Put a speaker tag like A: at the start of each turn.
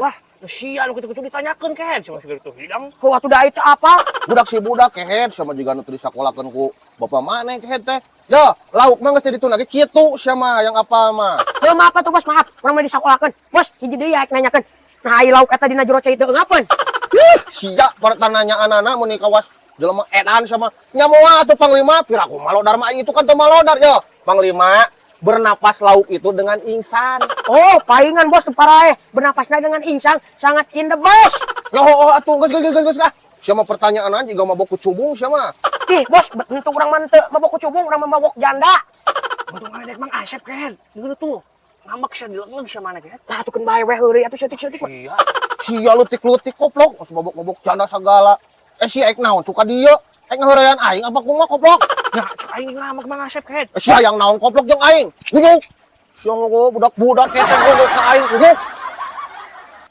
A: Wah, sia nu kitu-kitu ditanyakeun, Kehed, sama segala itu hidang.
B: Heuh atuh, da itu apa?
C: Budak si budak, Kehed, sama juga nu teu disakolakeun ku bapak maneh, Kehed teh. Ya, lauk mah geus ditu lagi kitu sia mah yang apa mah.
B: Heuh, maaf atuh, Bos, maaf. Urang mah disakolakeun. Bos, hiji deui hayang nanyakeun. Nah, ai lauk eta dina jero cai teu ngapeun?
C: Ih, sia pertanyaan anak mun kawas jelema edan sama nyamoa atuh, Panglima, piraku malodar mah aing itu kan teu malodar ya. Panglima, bernapas lauk itu dengan insang.
B: Oh, paingan, Bos, teu paraeh. Bernapasna dengan insang sangat indah, Bos.
C: Ya oh, atuh geus geus geus geus ah. Sia mah pertanyaan jiga mabok kucubung sia mah.
B: Ih, Bos, bentuk urang mah teu mabok kucubung, urang mah mabok janda.
A: Untung ada Mang Asep, Kehed. Deungeun tuh. Ngambek sia, dileungleung sia mana, Kehed.
B: Lah atuh keun bae we, heureuy atuh saeutik-saeutik mah.
A: Sia.
C: Sia leutik-leutik, koplok, geus mabok-mabok janda segala. Eh, sia ek naon suka dieu? Ek ngaheureyan aing apa kumaha, koplok?
A: Nah, cek aing ngambek Mang Asep, Kehed.
C: Eh, sia yang naon, koplok, jeung aing? Kunyuk. Sia ngomong budak-budak ketek ngomong ka aing, kunyuk.